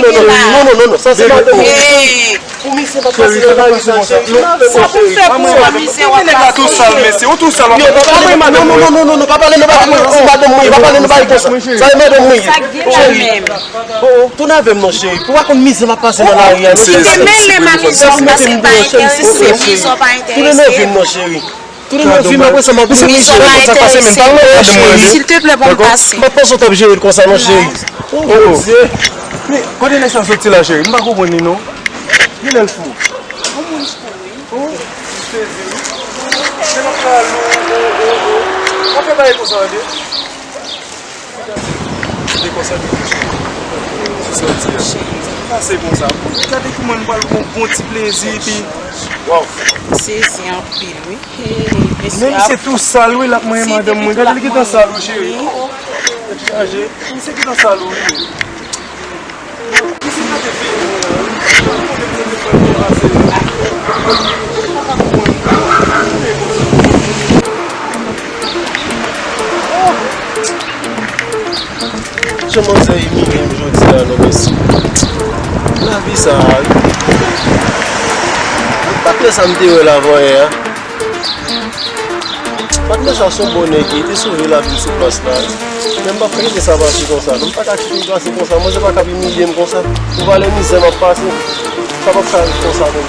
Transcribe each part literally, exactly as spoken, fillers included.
non, non, non, non, non, non, non, sa se madanm mwen. Pou misye pa pase nan lari sa, cheri. Sa pou fè pou ou, misye, w ap nèg la tou sal, mesye. Ou tou sal, w ap pale nan madanm mwen. Non, non, non, non, non, pa pale nan bagay konsa. Se madanm mwen, pa pale nan bagay konsa. Sa e madanm mwen. Sa k gen la menm? Tounen avè m non, cheri. Ou pa konn mizè m ap pase nan lari a non, cheri. Kite men lè m a mizè w ap pase. enterese, mizon pa enterese. Tounen nan vi m non, cheri. Tounen nan vi m, apre sa, m ap vin cheri, konn sa k pase, men pa nan madanm mwen, cheri. Silteplè, ban m pase. M pa t panse w t ap jere l konsa non, cheri. Oh, Bondye. Men, kote nèg sa soti la, cheri? M pa konprann li non. Genlè l fou. Oh, m sezi wi. Se nan kal ou, oh, oh, oh. W ap fè bagay konsa, tande. Kite konsa, kite cheri. Se sòti a. Pase konsa. Gade kouman n pral gon bon ti plezi, epi, waw. Sezi anpil, wi. Men misye tou sal, wi, l ap manyen madanm mwen. Gade li gentan sal, wi, cheri. Tèt chaje. Misye gentan sal, wi. Jan manzè imilye m jodi a non mesye. Lavi sa a wi. Patnè sa m te wè l avan yè a. Patnè sa se yon bon nèg li, te sove lavi m sou plas la. Men m p ap kite sa pase konsa non. M pa ka kite l pase konsa. Manzè pa ka ap imilye m konsa. Pou valè mizè m ap pase, sa p ap ka rive konsa non.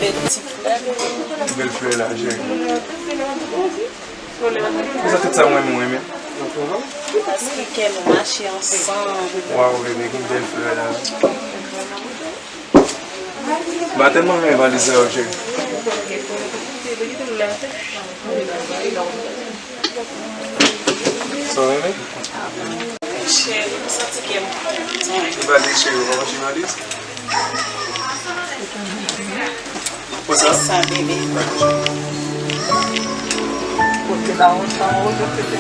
Bèl ti flè. Bèl flè la, cheri. Konsa tout sa mwen, mwen renmen. Paske kè nou mache ansanm. Waw, bebe, ki bèl flè la. M pa tèlman renmen valiz sa yo, cheri. Sa w renmen? Cheri, m santi kè m kontan. Ou valiz, cheri, ou pa mache valiz? Konsa? Sa, bebe. Kote la, on sa, on kote.